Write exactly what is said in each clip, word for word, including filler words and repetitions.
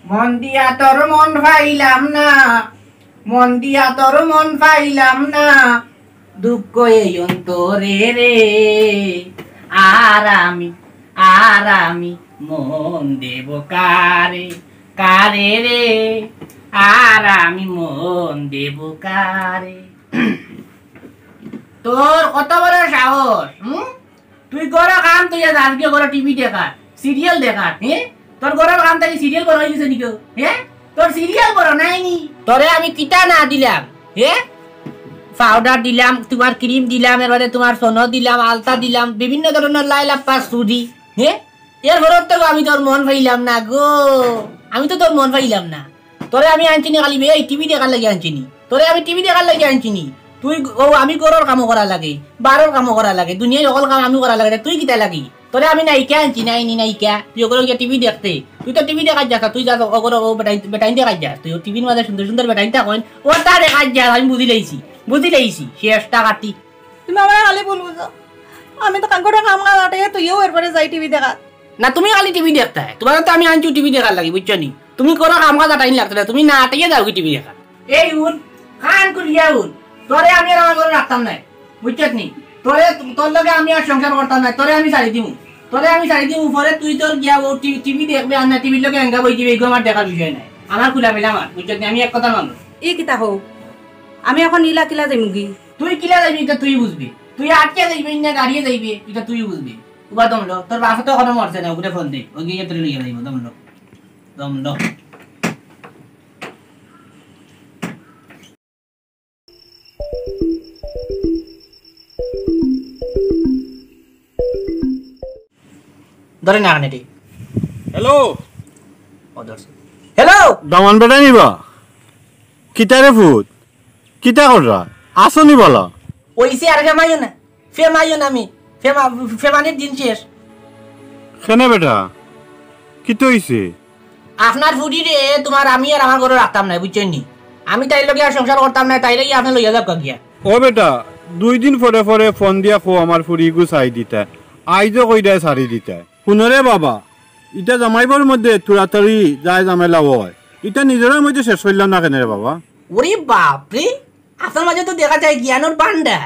মন দিয়া তোর মন পাইলাম না, মন দিয়া তোর মন পাইলাম না, দুঃখ এই অন্তরে রে। আর আমি, আর আমি মন দেব কারে, কারে রে, আর আমি মন দেব কারে। তোর কত বড় সাহস, হুম? তুই ঘরো কাম থইয়া যাস গিয়া ঘরো টিভি দেখার, সিরিয়াল দেখার, হ্যাঁ? তোর ঘরর কাম থাকি সিরিয়াল বড় অই গেছে নি গো, হ্যাঁ? তোর সিরিয়াল বড় নাই নি? তোরে আমি কিতা না দিলাম, হ্যাঁ? পাউডার দিলাম, তুমার ক্রিম দিলাম, এর বাদে তুমার সোনো দিলাম, আলতা দিলাম, বিভিন্ন ধরনর লাইলাপ্পা চুড়ি, হ্যাঁ? এর পরেও তো আমি তোর মন পাইলাম না গো, আমি তো তোর মন পাইলাম না। তোরে আমি আনছি নি খালি বে, এই টিভি দেখার লাগি আনছি নি। তোরে আমি টিভি দেখার লাগি আনছি নি। তুই ও আমি ঘরর কামও করা লাগে, বারর কামও করা লাগে, দুনিয়ার হকল কাম আমি করা লাগে, তুই কিতা লাগি? তোরে আমি নায়িকা আনছি, নায়নি নায়িকা। তুই ওগুলো গিয়া টিভি দেখতে। তুই তো টিভি দেখার যাস না, তুই যাস ওগুলো ও বেটাইন, বেটাইন দেখার যাস। তুই ও টিভির মাঝে সুন্দর সুন্দর বেটাইন থাকইন, ওটা দেখার যাস, আমি বুঝি লাইছি, বুঝি লাইছি, শেষটা কাটি। তুমি আমার খালি ভুল বুঝো। আমি তো কাগরে কাম কাজ আটাইয়া তুইও এরপরে যাই টিভি দেখা। না, তুমি খালি টিভি দেখতায়। তুমারে তো আমি আনছি টিভি দেখার লাগি, বুঝছো নি? তুমি কোনো কাম কাজ আটাইন লাগতো না, তুমি না আটাইয়া যাও কি টিভি দেখা? এই উন, কান খুলিয়া উন। তোরে আমি আর আমার ঘরো রাখতাম নায়, বুঝছত নি? তোরে, তোর লগে আমি আর সংসার করতাম নায়, তোরে আমি ছাড়ি দিমু। তোরে আমি ছাড়ি দিমু, পরে তুই তোর গিয়া ও টি-, টিভি দেখবে আর না টিভির লগে এঙ্গা বই দিবে, এগু আমার দেখার বিষয় নায়। আমার খোলামেলা মাত, বুঝছত নি? আমি এক কথা মানুষ। ই কিতা হও? আমি এখন ইলা কিলা যাইমুগি? তুই কিলা যাইবি, ইটা তুই বুঝবি। তুই আটিয়া যাইবি না গাড়িয়ে যাইবি, ইটা তুই বুঝবি। উবা দম ল, তোর বাপ তো এখনো মরছে না, ওগুলো ফোন দে, ওই গিয়ে তোরে লইয়া যাইবো, দম ল, দম ল। ধরে না আনে রে। হ্যালো। ও ধরছে। হ্যালো। দামান বেটা নিবা? কিতা রে ফুত? কিতা কররা? আসো নি বালা? ওইসে আর ফেমাইও না। ফেমাইও না আমি। ফেমা-, ফেমানির দিন শেষ। কেনে বেটা? কিতা অইছে? আপনার ফুড়িরে তুমার আমি আর আমার ঘরো রাখতাম নায়, বুঝছইন নি? আমি তাইর লগে আর সংসার করতাম নায়, তাইরে গিয়া আপনে লইয়া যাউক্কা গিয়া। ও বেটা, দুই দিন পরে পরে ফোন দিয়া কও আমার ফুড়িগু ছাড়ি দিতা। আইজও কইরায় ছাড়ি দিতা। হুনো রে বাবা, ইটা জামাইবর মধ্যে তুড়াতুড়ি যায় ঝামেলা অয়। ইটা নিজরার মধ্যে শেষ করলাম না কেনে রে বাবা? ওরে বাপ রে, আপনার মাঝে তো দেখা যায় জ্ঞানর ভান্ডার।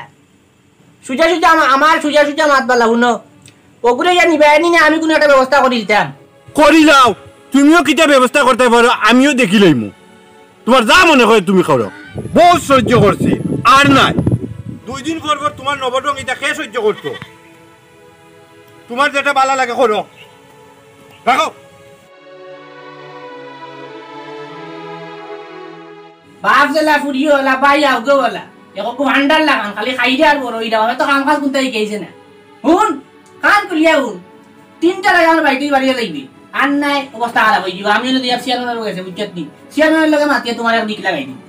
সুজা সুজা আমা-, আমার সুজা সুজা মাত বালা হুনো। ওগুরে ইয়া নিবায় নি না, আমি কুনু একটা ব্যবস্থা করি দিতাম। করি লাও, তুমিও কিতা ব্যবস্থা করতায় পারো, আমিও দেখি লইমু। তুমার যা মনে কয় তুমি করো। বউত সহ্য করছি, আর নায়। দুই দিন পর পর তুমার নবঢং ইটা কে সহ্য করতো? তুমার যেটা বালা লাগে করো, রাখো। বাপ যেলা ফুড়িও অলা, ভাই আউগেও অলা। একো ভান্ডার লাখান, খালি খাইরে আর বড় অইরা, অতো কাম কাজ কুন্তা হিকাইছে না। হুন, কান খুলিয়া হুন। তিনটা লাগে আমার বাড়িত বাড়িয়া যাইবে। আর নায়, অবস্থা খারাপ অইযিবো। আমি অইলে দিয়া চেয়ারম্যানর গেছে, বুঝছত নি? চেয়ারম্যানর লগে মাতিয়া তুমার এক দিক লাগাই দিমু।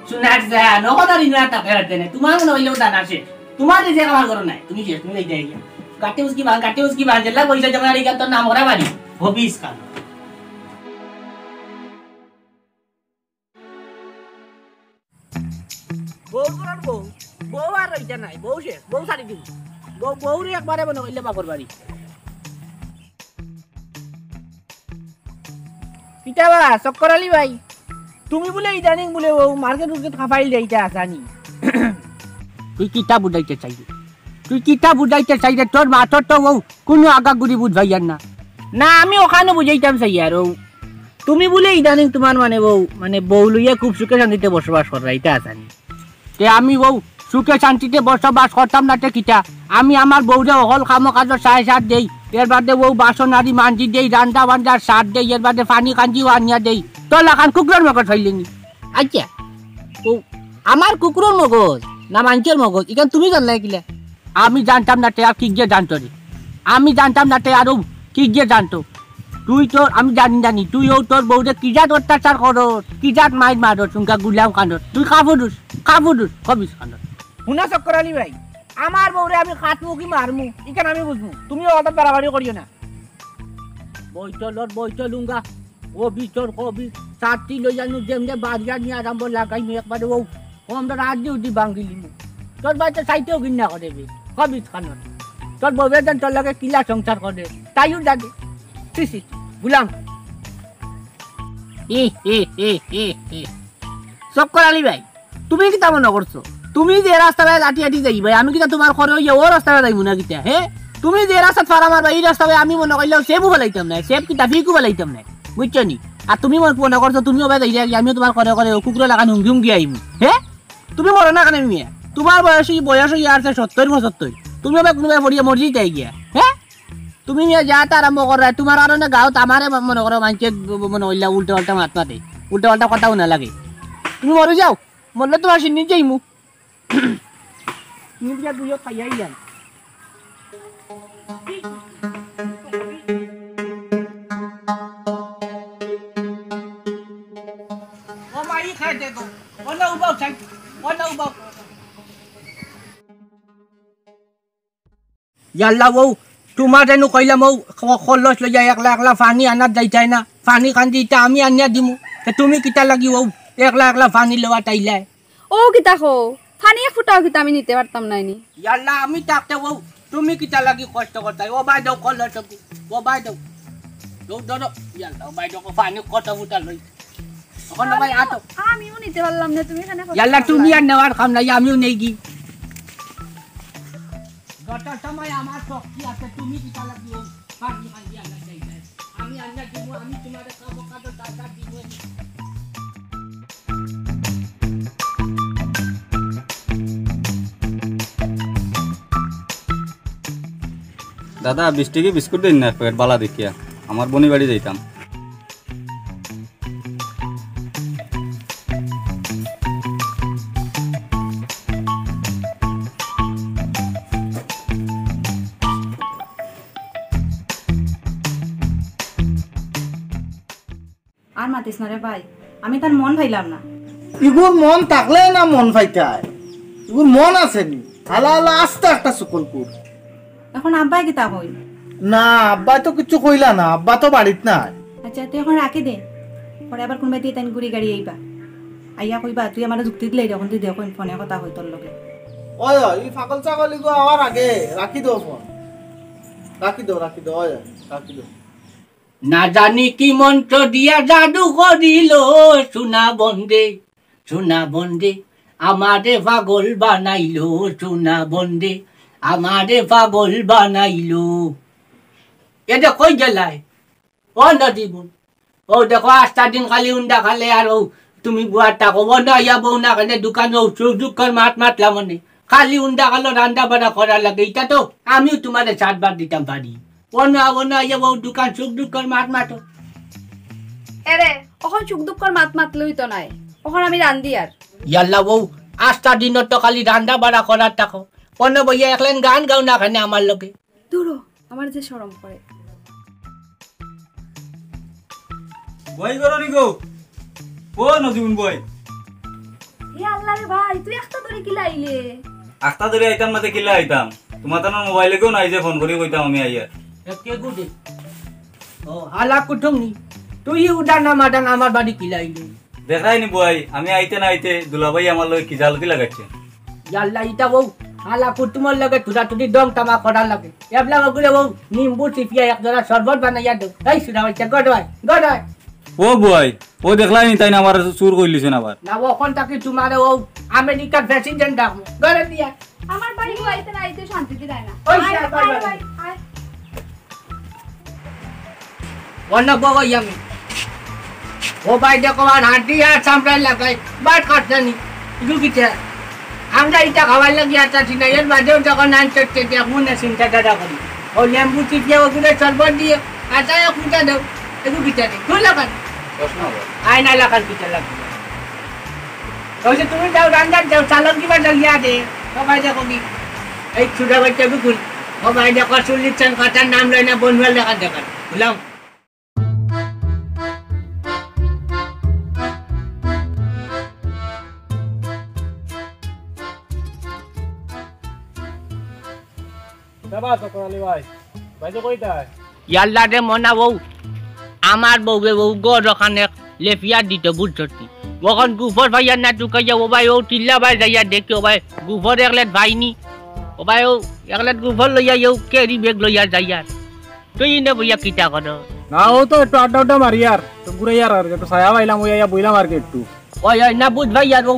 শুনার যা, নগদ আর ইনার টাকা রাখতে নাই। তুমার মনে অইলেও দানা শেষ। তুমার নিজে খাবার করো নাই। তুমি শেষ, তুমি যাইতে গিয়া। গাট্টি উসকি বান, গাট্টি উসকি বান, যেলা পয়সা জমা আর ইখান তোর নাম করা বাড়ি। হবিস খান। বউ করার বউ, বউ আর রইতা নাই, বউ শেষ, বউ ছাড়ি দিমু। বউ, বউরে একবারে মনে অইলে বাপর বাড়ি। কিতা বা, চক্কর আলী ভাই, তুমি বুলে ইদানিং বুলে অউ মার্কেট উর্কেট খাপাইল যাইতা আছানি। তুই কিতা বুঝাইতে চাইরে? তুই কিতা বুঝাইতে চাইরে? তোর মাতর তো অউ কুনু আগাগুড়ি বুঝাইয়ার না। না, আমি অখানও বুঝাইতাম চাইয়ার অউ। তুমি বুলে ইদানিং তুমার মানে বউ, মানে বউ লইয়া খুব সুখে শান্তিতে বসবাস কররায়, ইতা আছানি। তে আমি বউ সুখে শান্তিতে বসবাস করতাম না তে কিতা? আমি আমার বউরে হকল কামো কাজো সায় সাথ দেই, এর বাদে বউ বাসন আদি মাঞ্জি দেই, রান্দা বান্দার সাথ দেই, এর বাদে পানি কাঞ্জিও আনিয়া দেই। তোর লাখান কুকুরর মগজ অইলে নি? আচ্ছা, ও আমার কুকুরর মগজ না মানষর মগজ, ইখান তুমি জানলায় কিলা? আমি জানতাম না তে আর কিগিয়ে জানতো রে? আমি জানতাম না তে আরো কিগিয়ে জানতো? তুই তোর, আমি জানি জানি, তুই অউ তোর বউরে কি জাত অত্যাচার করস, কি জাত মাইর মারস, হুনকা গুলাম খানর। তুই কাপুরুষ, কাপুরুষ, খবিস খানর। হুনো চক্কর আলী ভাই, আমার বউরে আমি কাটমু কি মারমু, ইখান আমি বুঝমু। তুমি অত বাড়াবাড়ি করিও না। বইতলর বইতলুঙ্গা, কবিতর কবি, ছাতি লইয়া নু যেমনে বাড়িয়া নিয়া আরম্ভ লাগাইমু একবারে অউ। ও আমরা রাত ডিউটি ভাঙ্গিলিমু। তোর বাড়িতে চাইতেও ঘিন্না করে বে, খবিস খানর। তোর বউয়ে যেন তোর লগে কিলা সংসার করে, তাইও জানে। ছি, ছি, গুলাম। হি, হি, হি, হি, হি। চক্কর আলী ভাই, তুমি কিতা মনো করছো? তুমি যে রাস্তা বায় আটি আটি যাইবায়, আমি কিতা তুমার ঘরে অইয়া অউ রাস্তা বায় যাইমু না কিতা, হে? তুমি যে রাস্তাত ফাড়া মারবায়, ই রাস্তা বায় আমি মনো করলে সেবও ফালাইতাম নায়, সেব কিতা ফিকও ফালাইতাম নায়, বুঝছো নি? আর তুমি মনো, মনো করছো তুমি অবায় যাইরায়, আমিও তুমার ঘরে ঘরে অউ কুকুরর লাখান হুঙ্গি হুঙ্গি আইমু, হে? তুমি মরো না কেনে মিয়া? তুমার বয়স অই, বয়স অইয়া আছে সত্তইর পঁচাত্তইর। তুমি অবায় কুনুবায় পড়িয়া মরি যাইতায় গিয়া, হে? তুমি মিয়া যাতা আরম্ভ কররায়, তুমার কারণে গাঁওত আমারে ম-, মনো করো মানষে ব-, ব-, মনো অইলা উল্টা পাল্টা মাত মাতে, উল্টা পাল্টা কথা হুনা লাগে। তুমি মরি যাও, মরলে তুমার সিন্নি যাইমু। তুমি বুঝা দুইও খাইয়া আইলাম। ও মাই খাই দে গো। ও না উবাও চাই। ও না উবাও। ইয়াল্লা বউ, তুমারে নু কইলাম অউ খ-, খরচ লইয়া একলা একলা পানি আনাত যাইতায় না। পানি কান্দি ইতা আমি আনিয়া দিমু। তে তুমি কিতা লাগি অউ একলা একলা পানি লওয়াত আইলায়? ও কিতা কও? পানি এক ফুটাও কিতা আমি নিতে পারতাম নায় নি? ইয়াল্লা, আমি থাকতে অউ, তুমি কিতা লাগি কষ্ট করতায়? ও বাই দেও, কল হতো কি? ও বাই দেও। দেও, ধরো। ইয়াল্লা, ও বাই দেও, পানি কত ফুটা লই। অখন ও বাই, আতো। আমিও নিতে পারলাম না, তুমি এখানে কষ্ট ইয়াল্লা, তুমি করলায়। আর নেওয়ার কাম নাই, আমিও নেই কি। যত সময় আমার শক্তি আছে, তুমি কিতা লাগি অউ পানি কান্দি আনাত যাইতায়? আমি আনিয়া দিমু, আমি তুমারে খাবো, খাবো, দাদা দিমু। দাদা, বিশ টেকি বিস্কুট দেইন না এক প্যাকেট, বালা দেখিয়া। আমার বইনর বাড়ি যাইতাম। আর মাতিস না রে ভাই, আমি তার মন পাইলাম না। ইগুর মন থাকলে না মন পাইতায়, ইগুর মন আছে নি? হালা হালা আস্তা একটা চুকলখুর। অখন আব্বায় কিতা কইন? না, আব্বায় তো কিচ্ছু কইলা না, আব্বা তো বাড়িত নাই। আচ্ছা, তুই অখন রাখি দে, পরে আবার কুনবায় দি তাইন ঘুরি গাড়ি আইবা, আইয়া কইবা, তুই আমারে যুক্তি দিলে, অখন তুই দেখইন ফোনে কথা কয় তোর লগে। ওই, ওই, ই পাগল ছাগল ইগু আওয়ার আগে রাখি দেও ফোন, রাখি দেও, রাখি দেও, ওই, রাখি দেও। না জানি কি মন্ত্র দিয়া জাদু করিল, সোনা বন্দে, সোনা বন্দে, আমারে পাগল বানাইল, সোনা বন্দে, আমারে পাগল বানাইল। এ যে কই গেলায়? ও নদী বোন, ও দেখো, আস্তা দিন খালি উন্ডা খালে আর ও তুমি বুয়ার থাকো। ও না ইয়া বউ না কেনে দোকানো সুখ দুঃখর মাত মাতলাম অনে। খালি উন্ডা খালো, রান্দা বাড়া করা লাগে। ইটা তো আমিও তুমারে সাতবার দিতাম পারি। ও না, ও না ইয়া বউ দোকান সুখ দুঃখর মাত মাতো। এরে, অখন সুখ দুঃখর মাত মাতলেউ তো নায়। অখন আমি রান্দি আর। ইয়াল্লা বউ, আস্তা দিন তো খালি রান্দা বাড়া করার থাকো। অনে বইয়া একলাইন গান গাও না কেনে আমার লগে। দূরো, আমার যে শরম করে। বই করো নি গো? ও নজিমুন বই। এ আল্লাহ রে ভাই, তুই আস্তা ধরি কিলা আইলে? আস্তা ধরি আইতাম না তে কিলা আইতাম? তুমার তান মোবাইল কেউ নাই যে ফোন করি কইতাম আমি আইয়ার। এ কে গুডে? ও, হালা কুটুম নি। তুই উডা না মাদান আমার বাড়ি কিলা আইলে? দেখরায় নি বই, আমি আইতে না আইতে দুলাভাই আমার লগে কি জালতি লাগাইছে। ইয়াল্লা, ইটা বউ, হালা কুটুমর লগে তুরাতুরি দম তামা করার লাগে। এবলা বগুলে বউ, নিম্বু চিপিয়া এক জোড়া শরবত বানাইয়া দেও। এই সুরা বাচ্চা, গড হয়, গড হয়। ও বই, ও দেখলায় নি তাইন আমারে চুর কইলিছইন আবার। না, অখন থাকি তুমারে ও আমেরিকার প্রেসিডেন্ট ডাকমু। ঘরে দিয়া। আমার বাড়ি আইতে না আইতে শান্তি দিলায় না। ওই আয়, সে আয়, আয়, আয়। অন্য বগই আমি। ও ভাই দেখো, আর হাঁটি আর সামরাই লাগাই, বাদ করতে নি। ইগু কিতা? আমরা ইটা খাওয়ার লাগি আর চাচ্ছি না, এর বাদেও যখন আনতে দেখবো না চিন্তা ধারা করি। ও লেম্বু চিপিয়া ওগুলো শরবত দিয়ে, আচ্ছা, এক ফুটা দেও। এগু কিতা রে? তুই লাগান। চশমা বল। আয়না লাগান কিতা লাগবে? ওই যে তুমি যাও, রান্নাত যাও, চালক কিবা জ্বালিয়া দে। ও ভাই দেখো কি? এই ছোট বাচ্চা বিকুল। ও ভাই দেখো, চল্লিশ জন কথার নাম লয় না, বন্ধুয়াল দেখান দেখান। বুঝলাম? কিতা বা চক্কর আলী ভাই, ভাই যে কইতায়? ইয়াল্লা রে মনা বউ, আমার বউয়ে বউ গর ওখানে লেফিয়া দিত বুঝছস নি? অখন গুফর ভাইয়ার না টুকাইয়া ও ভাই ও টিল্লা ভাই যাইয়া দেখি ও ভাই গুফর একলেট ভাই নি। ও ভাই ও একলেট গুফর লইয়া ইউ ক্যারি ব্যাগ লইয়া যাইয়ার। তুই ইনে বইয়া কিতা করো? না, ও তো একটু আড্ডা আড্ডা মারি আর, তো ঘুরাই আর, আর একটু ছায়া পাইলাম, ওই আইয়া বইলাম আর কি একটু। ওই, ওই, না বুঝ ভাই আর ও,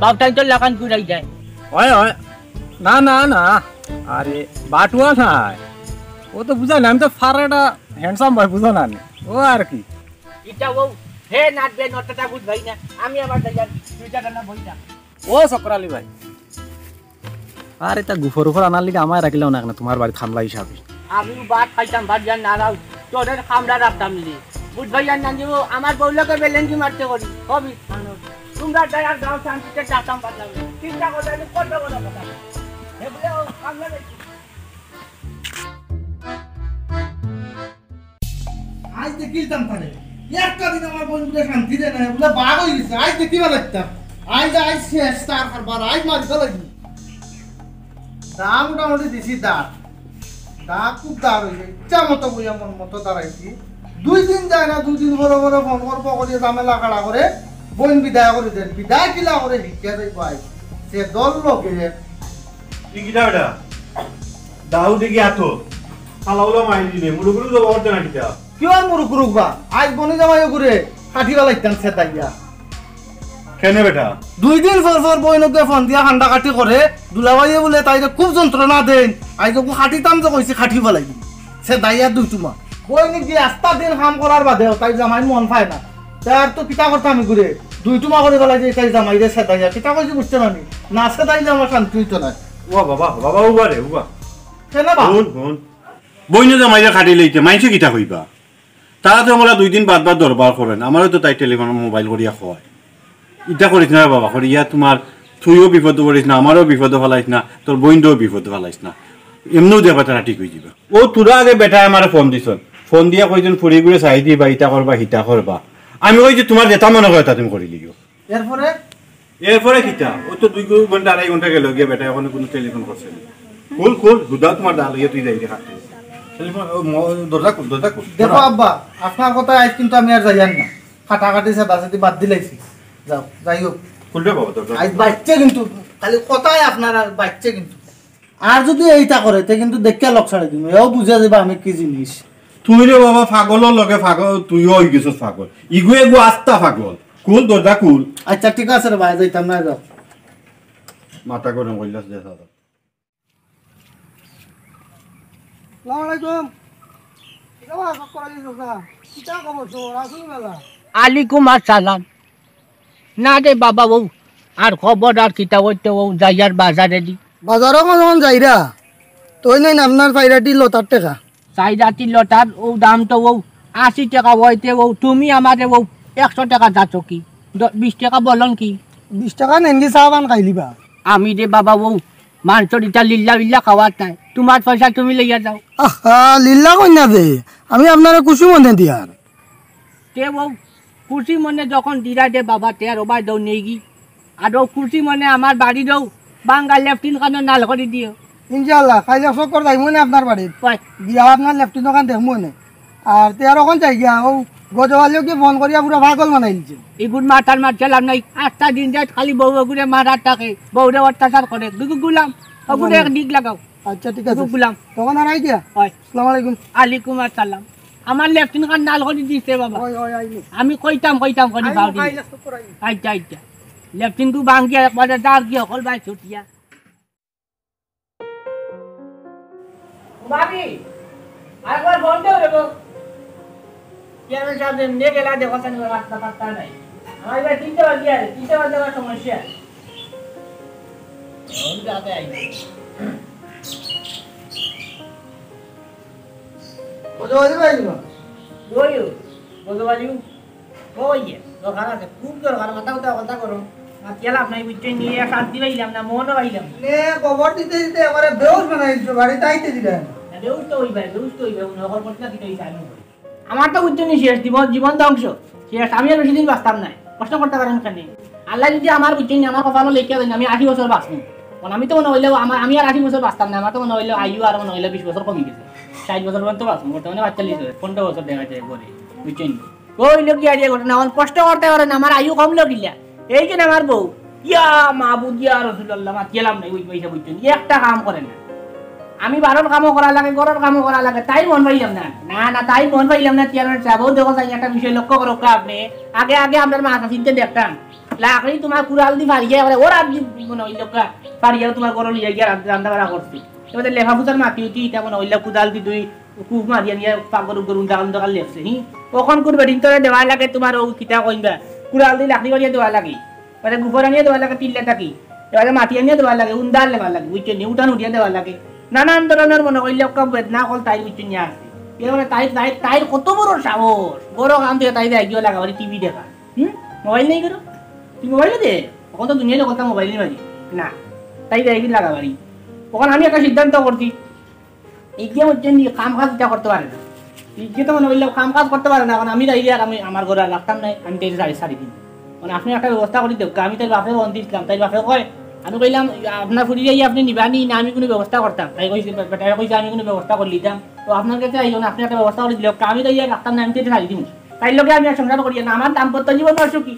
বাউটাই তো লাগান ঘুরাই যায়। ওই, ওই, না, না, না, আরে, বাটুয়া না, ও তো বুঝা না, আমি তো ফার একটা হ্যান্ডসাম ভাই, বুঝো না নি, ও আর কি। এটা ও, হে নাচবে, নটটা বুঝ ভাই না, আমি আবার যাই আর, দুইটা গানা বই না। ও চক্কর আলী ভাই, আরে তা গুফর উফর আনার লিগে আমায় রাখিলাও না কেন তোমার বাড়িত হামলা হিসাবে? আমি ভাত খাইতাম, ভাত জান না রাও, তোদের খামড়া রাখতাম নি। বুঝ ভাই আর না দিব, আমার বউ লোকে বেলেঙ্গি মারতে করি, হবি মানুষ। তোমরা দয়া গাও শান্তিতে যাতাম পারলাম না। চিন্তা করলে আমি কত বড় কথা। হে বলে ও খামড়া দেখি। আইজ দেখিলাম তারে, একটা দিন আমার বন্ধুরে শান্তি দেয় না, বলে বাঘ হয়ে গেছে। আইজ দেখিবা লাগতাম, আইজ, আইজ শেষ তার কারবার, আইজ মারিবা লাগি। দা মোটামুটি দিছি দা, দা খুব দা হয়েছে, ইচ্ছা মতো বইয়া মন মতো দাঁড়াইছি। দুই দিন যায় না, দুই দিন পরে পরে ফোন করবো করিয়া ঝামেলা খাড়া করে, বইন বিদায় করে দেন, বিদায় কিলা করে হিকিয়া যাইবো আইজ, সে দল লোকে। ই কিতা বেটা? দাও দেখি আতো। খালাউলা মারি দিলে, মুরুগুরু তো বাবার জানা কিতা? কিওর মুরুগুরু বা? আইজ বনি জামাই ঘুরে কাটিবা লাগতাম সেদাইয়া। কেনে বেটা? দুই দিন পর পর বইনকে ফোন দিয়া কান্দা কাটি করে, দুলাভাইয়ে বলে তাইরে খুব যন্ত্রণা দেন। আইজ ওকে কাটিতাম যে কইছি কাটিবা লাগি। সেদাইয়া দুই তুমা। বইনি গিয়া আস্তা দিন কাম করার বাদেও তাই জামাই মন পায় না। তাই আর তো কিতা করতাম আমি ঘুরে? দুই তুমা করে বেলা যে তাই জামাইরে সেদাইয়া। কিতা কইছি বুঝতে পারি? না সেদাইলে আমার শান্তি হইতো না। ও বাবা, বাবা, উবা রে, উবা। কেনে বা? হুন, হুন। বইনে জামাইরে কাটি লইতে, মাইনষে কিতা কইবা? তারা তো আমরা দুই দিন বাদ বাদ দরবার করেন, আমারও তো তাই টেলিফোন মোবাইল করিয়া কয়। ইটা করিস না রে বাবা, করি ইয়া তোমার, তুইও বিপদ করিস না, আমারও বিপদ ফালাইস না, তোর বইনরেও বিপদ ফালাইস না, এমনেও দেখবা তারা ঠিক হয়ে যাবে। ও তোরা আগে বেটায় আমারে ফোন দিছন, ফোন দিয়া কইছন ফুরি ঘুরে চাই দিবা, ইটা করবা, হিটা করবা। আমি কই যে তোমার যেটা মনে হয় তা তুমি করি লিও। এরপরে? এরপরে কিতা? ও তো দুই ঘন্টা, আড়াই ঘন্টা গেল গিয়া বেটা, এখনো কোনো টেলিফোন করছে না। খুল, খুল, দুধা তোমার ডাল হইয়া তুই যাই রে হাতে। টেলিফোন, ও ম-, দরজা খুল, দরজা খুল। দেখো আব্বা, আপনার কথা আইজ কিন্তু আমি আর যাইয়ার না। কাটাকাটি সাদাসাদি বাদ দিলাইছি। যাও, যাই হোক। খুল রে বাবা, দরজা আইজ খুল। বাচ্চা কিন্তু, খালি কথায় আপনার আর বাচ্চা কিন্তু। আর যদি এইটা করে, তে কিন্তু দেখিয়া লক ছাড়ি দিমু। এও বুঝা যাবে আমি কি জিনিস। তুই রে বাবা পাগলর লগে পাগল, তুইও হই গেছস পাগল। ইগু এগু আস্তা পাগল। খুল দরজা খুল। আচ্ছা, ঠিক আছে রে ভাই, যাইতাম না, যাও। মাথা গরম করিলাস যে দাদা। আসসালামু আলাইকুম। কিতা বা, সব করা দিছো না? কিতা খবর সব? আসুন মেলা। আলাইকুম আসসালাম। না রে বাবা, ও আর খবর আর কিতা হইতে, ও যাইয়ার বাজারে দি। বাজারও যখন যাইরা, তই নাই আপনার চাইরাটি লতার টেকা। চাইরাটি লতার ও দাম তো ও আশি টেকা হইতে, ও তুমি আমারে ও একশো টেকা যাচ্ছ কি? দ-, বিশ টেকা বলন কি? বিশ টেকা নেন কি চা পান খাইলিবা? আমি রে বাবা ও মানষর ইটা লিল্লা বিল্লা খাওয়ার তাই। তোমার পয়সা তুমি লইয়া যাও। আহা, লিল্লা কই না দে, আমি আপনারে খুশি মনে দিয়ার। তে ও খুশি মনে যখন দিরা দে বাবা, তে আর ওবায় দেও নেই গি। আর ও খুশি মনে আমার বাড়ি দেও, বাঙ্গা লেফটিন খানো নাল করি দিও। ইনশাআল্লাহ, কাইলে চক্কর যাইমু নে আপনার বাড়িত। কয়। গিয়া আপনার লেফটিন ওখান দেখমু নে। আর তে আর ওখান যাই গিয়া, ও গজওয়ালিও কি ফোন করিয়া পুরা পাগল বানাই দিছে। ইগুর মাথার মার খেলাম নাই, আস্তা দিন রাত খালি বউ ওগুরে মারার থাকে, বউরে অত্যাচার করে। গুগু গুলাম, ওগুরে এক দিক লাগাও। আচ্ছা, ঠিক আছে। গুগু গুলাম। তখন আর আই গিয়া? হয়। আসসালামু আলাইকুম। আলাইকুম আসসালাম। আমার লেফটিন খান নাল করি দিছে বাবা। হয়, হয়, আইনি। আমি কইতাম, কইতাম করি আইনি, বাউরি। আইনি, চুপ করে আইনি। আচ্ছা, আচ্ছা। লেফটিন গু ভাঙ্গিয়া একবারে দাগ গিয়া হকল ভাই ছুটিয়া। ভাবি, আরেকবার ফোন দেও রে গো। চেয়ারম্যান সাহেব যে নিয়ে গেলা দেখো, তাহলে রাস্তা পাত্তা নাই। আমার এবার তিনটে বাজে আর, তিনটে বাজে আমার সমস্যা। ফোন যাতে আইবে। বুঝতে পারছি ভাই, দিবা। ওই, বুঝতে পারছি। ওই যে, দরকার আছে, খুব দরকার, মাথা কথা, কথা করো। মাতিয়া লাভ নাই, বুঝছো নি, শান্তি পাইলাম না, মনও পাইলাম না। নে, খবর দিতে দিতে এবারে বেউস বানাই দিছো, বাড়িতে আইতে দিলে না। না, বেউস তো ওই ভাই, বেউস তো ওই ভাই, নকল করতে না, দিতে ওই ভাই, আমি করি। আমার তো বুঝছো নি শেষ, জীবন, জীবন ধ্বংস। শেষ, আমি আর বেশি দিন বাঁচতাম না। প্রশ্ন করতে পারেন কেন? আল্লাহ যদি আমার বুঝছো নি, আমার কপালও লেখিয়া দেন, আমি আশি বছর বাঁচবো। কারণ আমি তো মনে হইলেও আমার, আমি আর আশি বছর বাঁচতাম না, আমার তো মনে হইলেও আয়ু আর মনে হইলেও বিশ বছর কমে গেছে। ষাট বছর পর্যন্ত বাঁচবো, বর্তমানে পাঁচচল্লিশ বয়স, পনেরো বছর দেখা যায় ঘরে। বুঝছো নি? কই লোক গিয়া গিয়া ঘটনা, এখন কষ্ট করতে পারে না, আমার আয়ু কম লোক ইলা। এই যে আমার বউ, ইয়া মাবুদ, ইয়া রাসূলুল্লাহ, মাত গেলাম না, ওই পয়সা বুঝছো নি? একটা কাম করে না। আমি বারোর কামও করা লাগে, ঘরর কামও করা লাগে, তাই মন পাইলাম না। না, না, তাই মন পাইলাম না, চেয়ারম্যান সাব। অউ দেখো চাই, একটা বিষয় লক্ষ্য করো কা আপনে। আগে, আগে আমরার মাছ আসিতে দেখতাম, লাকড়ি তোমার কুড়াল দি ফাড়িয়া, এবারে ওর আর দি মনে অইল কা, ফাড়িয়া তোমার ঘরো লইয়া গিয়া রান্ধ-, রান্ধা বাড়া করছি। এবারে লেফা ফুতার মাটি উঠি, ইটা মনে অইল কুড়াল দি দুই কুপ মারিয়া নিয়া পাগর উগর উন্দা উন্দা লেপছে, হি? অখন কুন বেটিন্তরে দেওয়া লাগে তোমার অউ কিতা কইবা, কুড়াল দি লাকড়ি বাড়িয়া দেওয়া লাগে। এবারে গোবর আনিয়া দেওয়া লাগে, টিল্লা থাকি। এবারে মাটি আনিয়া দেওয়া লাগে, উন্দার লেবার লাগে, বুঝছো নি? উঠান উঠিয়া দেওয়া লাগে। নানান ধরনর মনে অইল কা বেদনা অকল তাইর, বুঝছো নি, আছে। এর মানে তাই, তাই, তাইর কত বড় সাহস, বড় কাম দিয়া তাই যায় গিয়া লাগাবাড়ি টিভি দেখা। হুম? মোবাইল নেই করো? তুই মোবাইলও দে। অখন তো দুনিয়ার লোক মোবাইল নিয়ে বাজি। না, তাই যায় কি লাগাবাড়ি। অখন আমি একটা সিদ্ধান্ত করছি, ইগে বুঝছো নি, কাম কাজ ইটা করতে পারে না। ইগে তো মনে অইল কাম কাজ করতে পারে না, অখন আমি তাইরে আর আমি আমার ঘরো আর রাখতাম নায়, আমি তাইরে ছাড়ি, ছাড়ি দিমু। মানে আপনে একটা ব্যবস্থা করি দেউক্কা, আমি তাইর বাপরে ফোন দিছিলাম, তাইর বাপে কয়, আমি কইলাম, "আপনার ফুড়িরে আপনে নিবা নি না আমি কুনু ব্যবস্থা করতাম?" তাই কইছে, বে-, বেটায় কইছে, "আমি কুনু ব্যবস্থা করি দিতাম।" তো আপনার গেছে আইলাম, আপনে একটা ব্যবস্থা করি দিলে, আমি তাইরে আর রাখতাম নায়, আমি তাইরে ছাড়ি দিমু। তাইর লগে আমি আর সংসার করিয়ার না, আমার দাম্পত্য জীবন অসুখী।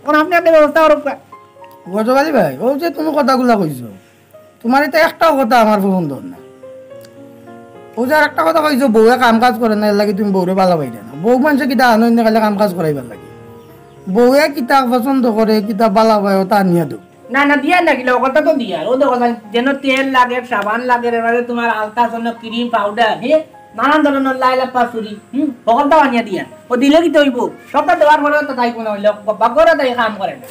অখন আপনে একটা ব্যবস্থা করউক্কা। গজব আলী ভাই, অউ যে তুমি কথাগুলা কইছো, তোমার ইতা একটাও কথা আমার পছন্দ না। অউ যে আরেকটা কথা কইছো, বউয়ে কাম কাজ করে না, এর লাগি তুমি বউরে ভালা পাইরায় না। বউ মানষে কিতা আনো ইনে খালি কাম কাজ করাইবার লাগি? বউয়ে কিতা পছন্দ করে, কিতা ভালা পায়, অতা আনিয়া দেও। না, না, দিয়ার না কিলা, অউ কথা তো দিয়ার। অউ দেখো, যেন তেল লাগের, সাবান লাগের, এবারে তোমার আলতা, চন্দন, ক্রিম, পাউডার, হে, নানান ধরনর লাইলা পাসুরি, হুম, হকলতা আনিয়া দিয়ার। অউ দিলে কিতা অইবো? সবতা দেওয়ার পরেও তো তাই কুনু অইল, বাবা ঘরো তাই কাম করে না।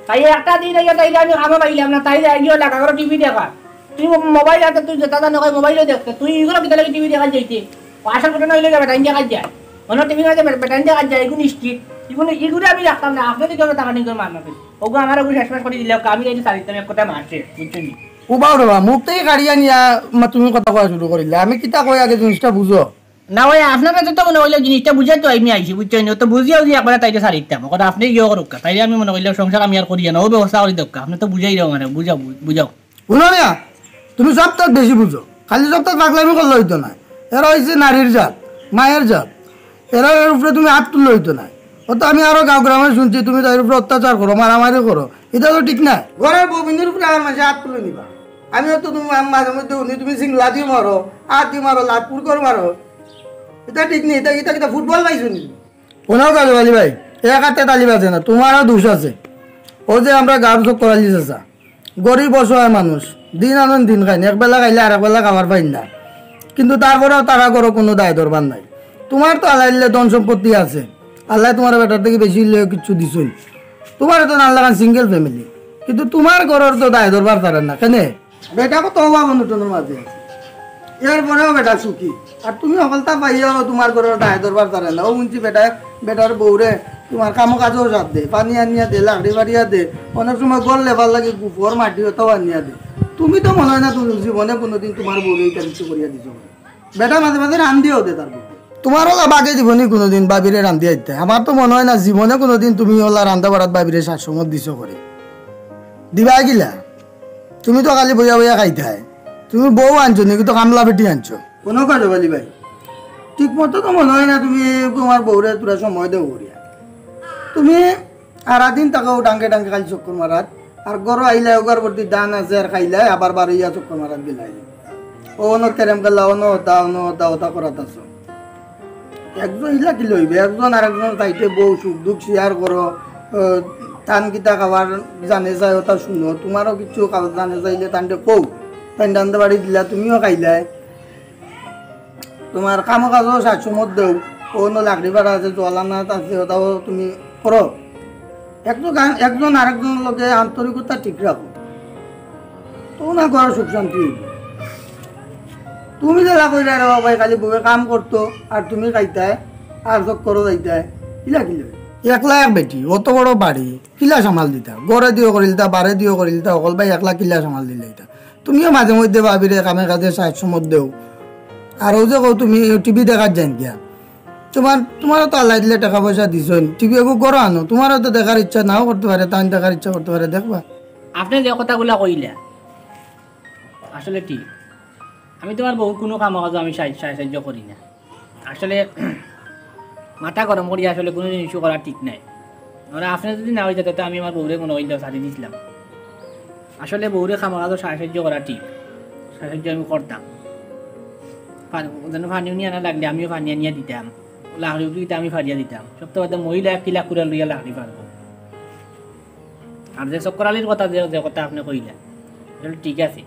তাই একটা দিন আইয়া তাইরে আমি কামো পাইলাম না, তাইরে আইয়া লাগা করো টিভি দেখা। তুই মো-, মোবাইল আছে, তুই যেতা জানো কই মোবাইলও দেখতে, তুই ইগুলা কিতা লাগি টিভি দেখাত যাইতে? অউ আসল ঘটনা অইল গিয়া বেটাইন দেখাত যায়। অনো টিভির মাঝে বে-, বেটাইন দেখাত যায়, ইগু নিশ্চিত। ইগুরে আমি রাখতাম না, আপনে তো কেউ টাকা নিয়ে মারনা। অগু আমার অগু শেষ মাস করি দিলে, আমি এই সারিতাম এক কথা মারছে, বুঝছো নি? ও বাবা রে বাবা, মুখ থাকি কাড়িয়া নিয়া মা তুমি কথা কওয়া শুরু করিলে। আমি কিতা কই আগে জিনিসটা বুঝো। না ভাই, আপনার কাছে তো মনে অইল জিনিসটা বুঝাইতো আমি আইছি, বুঝছো নি? অউ তো বুঝিয়াউ যে একবারে তাইরে সারিতাম। অখন আপনে ইয়ে করউক্কা, তাইরে আমি মনে অইল সংসার আমি আর করিয়ার না, অউ ব্যবস্থা করি দেউক্কা। আপনে তো বুঝাই দেও মানে, বুঝাও, বু-, বুঝাও। হুনো মিয়া, তুমি সবতাত বেশি বুঝো, খালি সবতাত পাগলামি করলে অইতো নায়। এরা অইছে নারীর জাত, মায়ের জাত, এরার উপরে তুমি আত তুললে অইতো নায়। অউ তো আমি আরো গাঁও গ্রামে শুনছি তুমি তাইর উপরে অত্যাচার করো, মারামারি করো, ইটা তো ঠিক নায়। ঘরর বউবিনর উপরে আমার মাঝে আত তুলে নিবা। আমিও তো তুমি, আমি মাঝে মধ্যে হুনি তুমি সিংলা দি মারো, আত দি মারো, লাত পুরকর মারো, ইটা ঠিক নায়। ইটা, ইটা কিতা ফুটবল পাইছো নি? হুনো গজব আলী ভাই, এক আতে তালি বাজে না, তোমারও দোষ আছে। অউ যে আমরার গাঁওর চক্কর আলী চাচা, গরিব অসহায় মানুষ, দিন আনইন দিন খাইন, এক বেলা খাইলে আরেক বেলা খাবার পাইন না, কিন্তু তারপরেও তারার ঘরো কুনু দায় দরবার নাই। তোমার তো আল্লায় দিলে ধন সম্পত্তি আছে, আল্লায় তোমার বেটার থাকি বেশি অইলেও কিচ্ছু দিছইন, তোমার তো নানান লাখান সিঙ্গেল ফ্যামিলি, কিন্তু তোমার ঘরর তো দায় দরবার তারার না, কেনে? বেটা কত অভাব অনটনর মাঝে আছে, এরপরেও বেটা সুখী। আর তুমি হকলতা পাইয়াও তোমার ঘরর দায় দরবার তারে না। অউ হুনছি বেটায়, বেটার বউরে তোমার কামো কাজেও সাথ দে, পানি আনিয়া দে, লাকড়ি বাড়িয়া দে, অনেক সময় ঘর লেবার লাগি গোবর মাটি অতাও আনিয়া দে। তুমি তো মনে অয় না তুমি জীবনে কুনুদিন তোমার বউরে ইটা কিছু করিয়া দিছো। বেটা মাঝে মাঝে রান্ধিয়াও দে তার বউরে। তোমার অলা বাগে দিবো নি কুনুদিন ভাবিরে রান্ধিয়া দিতে? আমার তো মনে অয় না জীবনে কুনুদিন তুমি অলা রান্ধা বাড়াত ভাবিরে সাত সমত দিছো করি। দিবায় কিলা? তুমি তো খালি বইয়া বইয়া খাইতায়। তুমি বউ আনছো নি, কিন্তু কামলা বেটি আনছো। হুনো গজব আলী ভাই, ঠিক মতো তো মনে অয় না তুমি তোমার বউরে থুড়া সময় দেও করিয়া। তুমি সারাদিন থাকো ডাঙ্গে ডাঙ্গে খালি চক্কর মারাত, আর ঘরো আইলায় অগার ভর্তি ধান আছে আর খাইলায়, আবার বারইয়া চক্কর মারাত গেলায়। অউ অনো কেরেম খেলা, অনো অতা, অনো অতা, অতা করাত আছো। একজন ইলা কিলা অইবে, একজন আরেকজনর চাইতে বউ সুখ দুখ share করো, আহ, তান কিতা খাবার জানে চায় অতা হুনো, তোমারও কিচ্ছু খাবার জানে চাইলে তানরে কও, তাইন রান্ধা বাড়ি দিলা, তুমিও খাইলায়। তোমার কামো কাজও সাত সমত দেও, অনো লাকড়ি বাড়া আছে, জল আনাত আছে, অতাও তুমি করো। একজন, একজন আরেকজনর লগে আন্তরিকতা ঠিক রাখো, তো না ঘরো সুখ শান্তি অইবো। তুমি যেলা কইরায় রে বাবা, খালি বউয়ে কাম করতো আর তুমি খাইতায় আর চক্করো যাইতায়, ইলা কিলা? একলা এক বেটি, অত বড় বাড়ি, কিলা সামাল দিতা? ঘরেদিও করিলিতা, বারেদিও করিলিতা, হকল বায় একলা কিলা সামাল দিলাইতা? তুমিও মাঝে মধ্যে ভাবিরে কামে কাজে সাত সমত দেও। আর অউ যে কও তুমি টিভি দেখাত যাইন গিয়া, তোমার, তোমারও তো আল্লায় দিলে টেকা পয়সা দিছইন, টিভি এগু ঘরো আনো, তোমারও তো দেখার ইচ্ছা নাও করতে পারে, তাইন দেখার ইচ্ছা করতে পারে, দেখবা। আপনে যে কথাগুলা কইলা আসলে ঠিক। আমি তোমার বউর কুনু কামো কাজো আমি সাহায্য, সাহায্য করি না। আসলে মাথা গরম করি আসলে কুনু জিনিসও করা ঠিক নায়। মানে আপনে যুদি না অইতা, তে আমি আমার বউরে মনে অইল ছাড়ি দিছলাম। আসলে বউরে কামো কাজো সাহায্য করা ঠিক। সাহায্য আমি করতাম। পান-, যেন পানি উনি আনা লাগলে আমিও পানি আনিয়া দিতাম, লাকড়ি উকড়ি দিতে আমি ফাড়িয়া দিতাম। সপ্তাহ বাদে মহিলা এক কিলা কুড়াল লইয়া লাকড়ি ফাড়বো। আর যে চক্কর আলীর কথা, যে, যে কথা আপনে কইলা, আসলে ঠিক আছে।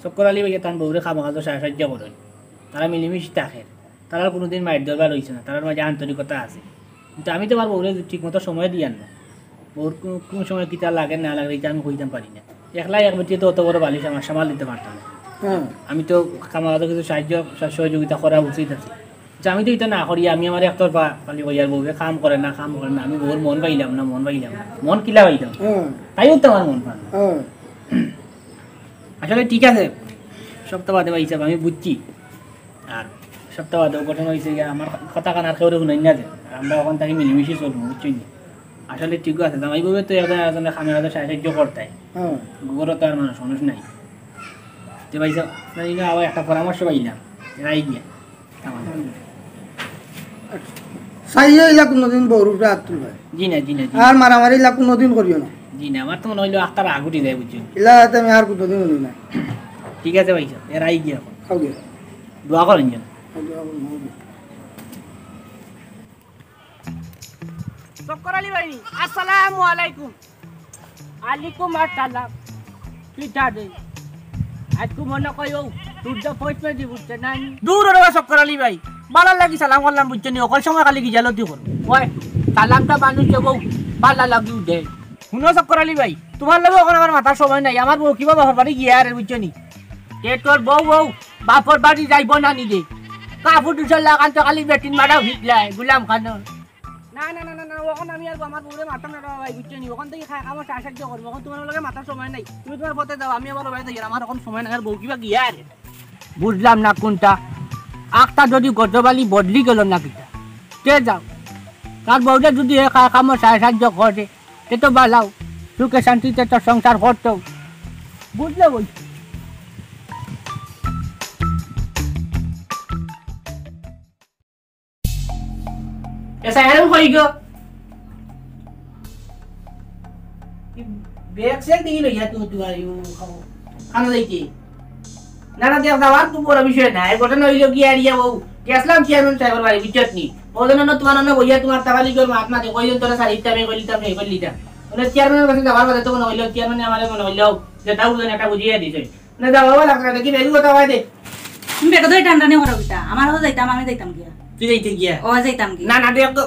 চক্কর আলী ভাইয়ে তান বউরে কামো কাজো সাহায্য করইন, তারা মিলিমিশি থাকের, তারার কুনুদিন মাইর দরবার অইছে না, তারার মাঝে আন্তরিকতা আছে। কিন্তু আমি তো আমার বউরে ঠিক মতো সময় দিয়ার না। বউর কুন, কুন সময় কিতা লাগে না লাগে, ইটা আমি কইতাম পারি না। একলা এক বেটিয়ে তো অত বড় বালিশ আমার সামাল দিতে পারতো না। হ্যাঁ। আমি তো কামো কাজো কিছু সাহায্য, সহযোগিতা করা উচিত আছে। যে আমি তো ইটা না করি, আমি আমার একতরফা খালি কইয়ার বউরে কাম করে না, কাম করে না, আমি বউর মন পাইলাম না, মন পাইলাম না, মন কিলা পাইতাম? হ্যাঁ। তাইও তো আমার মন পান না। হ্যাঁ। আসলে ঠিক আছে, সপ্তাহ বাদে বা হিসাব আমি বুঝছি। আর সপ্তাহ বাদে ঘটনা অইছে গিয়া, আমার কথা কান আর কেউরে হুনাইন না যে, আর আমরা অখন থাকি মিলিমিশি চলবো, বুঝছইন নি? আসলে ঠিকও আছে, জামাই বউয়ে তো একজন আরেকজনরে কামে কাজে সাহায্য করতায়। হ্যাঁ। ঘরো তো আর মানুষ, মানুষ নাই। তে ভাই সাহেব, আপনার ইনো আবার একটা পরামর্শ পাইলাম, এরাই গিয়া। চাইও ইলা কুনুদিন বউর উপরে আত তুলবায়। জি না, জি না, জি না। আর মারামারি ইলা কুনুদিন করিও না। জি না, আমার তো মনে অইলো আখতা রাগ উঠি যায়, বুঝছো? ইলা তো আমি আর কুনুদিন করি না। ঠিক আছে ভাই সাহেব, এরাই গিয়া অখন। খাও গিয়া। দোয়া করইন যেন। খাও গিয়া, খাও গিয়া। চক্কর আলী ভাই, আসসালামু আলাইকুম। আলাইকুম আসসালাম। কিতা রে? আইজকু মনো কয় অউ সূর্য পশ্চিমে দি উঠছে না নি? দূর রে চক্কর আলী ভাই, বালা লাগি সালাম করলাম, বুঝছো নি? অকল সময় খালি গিজালতি করো। ওই, সালামটা মানুষে বউ বালা লাগি উঠে। হুনো চক্কর আলী ভাই, তুমার লগে অখন আমার মাতার সময় নাই, আমার বউ কিবা বাপর বাড়ি গিয়া আরে, বুঝছো নি? তে তোর বউ, বউ বাপর বাড়ি যাইবো না নি রে? কাপড় দুসর লাগান তো খালি বেটিন মারাও হিকলায়, গুলাম খানো। না, না, না, না, না, অখন আমি আর আমার বউরে মারতাম না রে ভাই, বুঝছো নি? অখন থাকি কামো সাহায্য করমু, অখন তুমার লগে মাতার সময় নাই। তুমি তুমার পথে যাও, আমি আমার বাড়ি যাই, আমার অখন সময় নাই, আর বউ কিবা গিয়া আরে। বুঝলাম না কুনটা, আখতা যদি গজব আলী বদলি গেল না কিতা? তে যাও, তার বউরে যদি হে কামো সাহায্য করে, তে তো বালাও, সুখে শান্তিতে তো সংসার করতো। বুঝলে বই? এ সাহেব কই গো? ব্যাগ স্যাগ দিই লইয়া তুমি, তুমি আর ইউ খাও। খানো যাইতে? না, না, দেখ, যাওয়ার তো বড় বিষয় না। এই ঘটনা অইলো কি আর ইয়া, ও গেছলাম চেয়ারম্যান সাহেবর বাড়ি, বুঝছত নি? ও জন্য না তুমার অন্য বইয়া তুমার তাবালি করে মাত মাতে, কইজন তোরা সারি দিতাম, এই করি দিতাম, এই করি দিতাম। মানে চেয়ারম্যানের কাছে যাওয়ার বাদে তো মনে অইলো, চেয়ারম্যানে আমারে মনে অইলো, যেটা বুঝেন একটা বুঝিয়ে দিছে। না, যাও বাবা, লাগতো না, দেখি বেগু কথা কয় দে। তুমি বেগু ধরে টানটানি করো কিতা? আমার অউ যাইতাম, আমি যাইতাম গিয়া। তুই যাইতে গিয়া? ও, যাইতাম গিয়া। না, না, দেখ তো,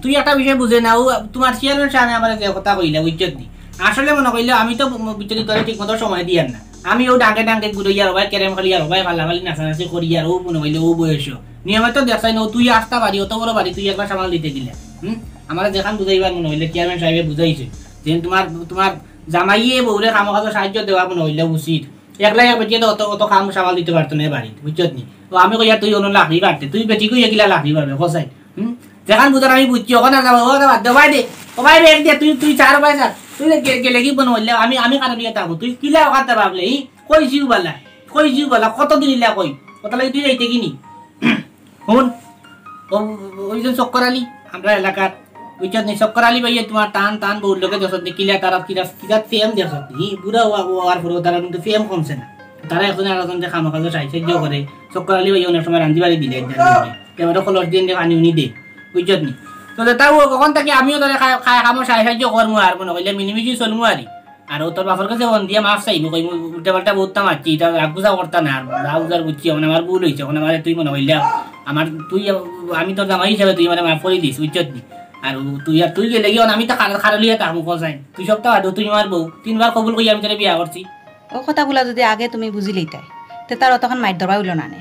তুই একটা বিষয় বুঝে না, ও তুমার চেয়ারম্যান সাহেব আমারে যে কথা কইলা, বুঝছত নি? আসলে মনে কইলে আমি তো ব-, বুঝছত নি, তোরে ঠিক মতো সময় দিয়ার না। আমি অউ ডাঙ্গে ডাঙ্গে ঘুরাইয়ার অবাই, কেরেম খেলিয়ার অবাই, ফালাফালি নাচানাচি করিয়ার, অউ মনে কইলে অউ বয়স। নিয়মে তো দেখছাই না, তুই আস্তা বাড়ি, অত বড় বাড়ি, তুই একলা সামাল দিতে গিলা। হুম? আমারে যেখান বুঝাইবার মনে কইলে চেয়ারম্যান সাহেবে বুঝাইছে। যে তুমার, তুমার জামাইয়ে বউরে কামো কাজো সাহায্য দেওয়া মনে কইলে উচিত। একলা এক বেটিয়ে তো অত, অত কাম সামাল দিতে পারতো না বাড়িত, বুঝছত নি? ও আমি কইয়ার তুই অনো লাকড়ি বাড়তে, তুই বেটি কই এগিলা লাকড়ি বাড়বে, কসাই? হুম? যেখান বুঝার আমি বুঝছি, অখান আর যাবো, ও বাদ দে, বাই দে, ও বাই দে, এক দে, তুই, তুই চার, বাই চার, তুই গে-, গেলে কি বনো বললে, আমি, আমি কারো নিয়ে থাকবো, তুই কিলা অখান তা ভাবলে, ই? কই জিউ বালা, কই জিউ বালা, কতদিন ইলা কই? কথা লাগে তুই যাইতে কি নি? হুন, ও, ওই যে চক্কর আলী, আমরা এলাকার, বুঝছত নি? চক্কর আলী ভাইয়ে তুমার টান টান বউর লগে দেখছত নি, কিলা তারা কিলা, কিলা প্রেম দেখছত নি? হি, বুড়া হওয়া, হওয়ার পরেও তারা কিন্তু প্রেম কমছে না। তারা একজন আর একজন যে কামো কাজো সাহায্য করে, চক্কর আলী ভাইয়ে অনেক সময় রান্ধি বাড়ি দিলে, এবার খলস দিয়ে পানি উনি দে, বুঝছত নি? তো যেটা হোক, অখন থাকি আমিও তারে খায়, খায় কামো সাহায্য করমু আর মনে কইলে মিলিমিশি চলমু আরি। আর ও তোর বাপর কাছে ফোন দিয়া মাফ চাইবো, কইমু উল্টা পাল্টা বউততা মাতছি, ইটা রাগ গুছা করতা না, আর যা বুঝার বুঝছি, অখন আমার ভুল অইছে, অখন আমারে তুই মনে কইলা, আমার তুই, আমি তোর জামাই হিসাবে তুই আমারে মাফ করি দিস, বুঝছত নি? আর ও তুই, আর তুই গেলে গিয়া আমি তো খারাপ, খারাপ লইয়া থাকমু, কসাই। তুই সপ্তাহ বাদে তুই আমার বউ, তিনবার কবুল করি আমি তোরে বিয়া করছি। ও কথাগুলা যদি আগে তুমি বুঝিলিতায়, তে তার অতখান মাইর ধরবা অইলো না নে।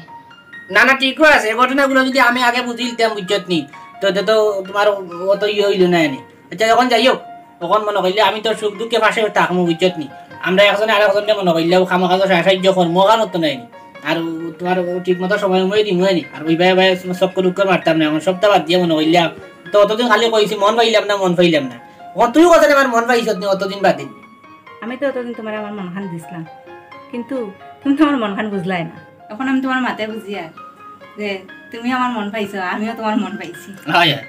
না, না, ঠিকও আছে, ঘটনাগুলা যদি আমি আগে বুঝিলিতাম, বুঝছত নি, তো, তো, তো তুমার অত ইয়ে অইলো না নে। আচ্ছা, অখন যাই হোক, অখন মনে কইলে আমি তোর সুখ দুঃখে পাশে থাকমু, বুঝছত নি? আমরা একজনে আরেকজনরে মনে কইলে কামো কাজো সাহায্য করমু, অখান অত নাই নি। আর তুমার ঠিক মতো সময় ময় দিমু নি। আর ওই ভাই ভাই চক্কর উক্কর মারতাম না, অখন সপ্তাহ বাদ দিয়া মনে কইলে তো অতদিন খালি কইছি মন পাইলাম না, মন পাইলাম না। অখন তুই কথা আমার মন পাইছত নি অতদিন বাদে। আমি তো অতদিন তুমারে আমার মনখান দিছলাম, কিন্তু তুমি তো আমার মনখান বুঝলায় না। অখন আমি তুমার মাতে বুঝিয়ার যে তুমি আমার মন পাইছো, আমিও তুমার মন পাইছি। হয়, হয়।